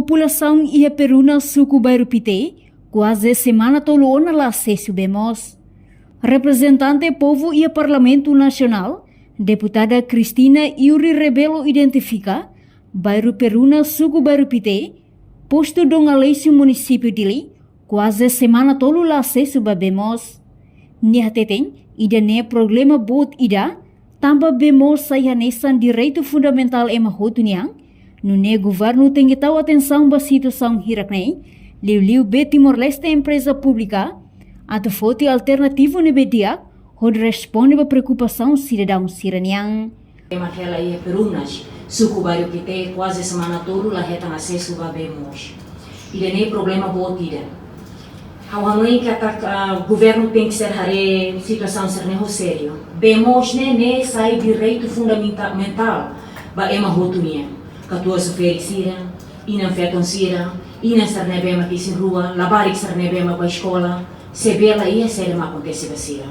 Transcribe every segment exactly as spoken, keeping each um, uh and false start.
Populasaun iha Peruna, suku Bairru Pité, kuaze semana tolu ona la asesu bee moos. Reprezentante povu iha Parlamentu Nasionál, Deputada Cristina Iuri Rebelo identifika, Bairru Peruna, suku Bairru Pité, postu Dom Aleixo, munisípiu Dili, kuaze semana tolu la asesu ba bee moos. Nia hateten, ida-ne'e problema boot ida, tanba bee moos sai hanesan direitu fundamentál ema hotu nian, nune'e governu tenke tau atensaun ba situasaun hirak-ne'e, liuliu B Timor-Leste Empreza Públika, atu foti alternativu ne'ebé di'ak, hodi responde ba preokupasaun sidadaun sira-nian. Ema hela iha Perunas, suku Bairru Pité, kuaze semana tolu la hetan asesu ba bee moos. Ida-ne'e problema boot ida. Ha'u hanoin katak, ah, governu tenke ser haree situasaun sira-ne'e ho sériu. Bee moos ne'e, ne'e sai direitu fundamentál ba ema hotu nian. Katuas-ferik sira, inan-feton sira, inan sira ne'ebé mak isin-rua, labarik sira ne'ebé mak bá eskola, se bee la iha, saida mak akontese ba sira.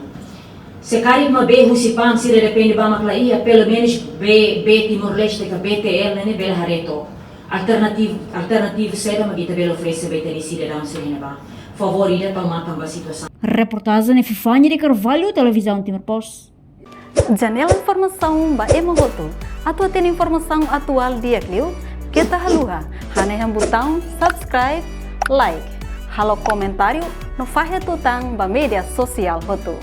Se karik mak bee husi PAM sira depende ba mak la iha, pelumenus bee, bee Timor-Leste ka B T L ne'e bele haree took. Alternativu, alternativu saida mak ita bele oferese ba ita-nia sidadaun sira iha ne'ebá. Favór ida tau matan ba situasaun. Reportajen Epifania de Carvalho, Televizaun Timor Post. Janela informasaun ba ema hotu. Atu hatene informasaun atuál di'ak liu, keta haluha hanehan butaun subscribe, like, halo komentáriu no fahe tutan ba média sosiál hotu.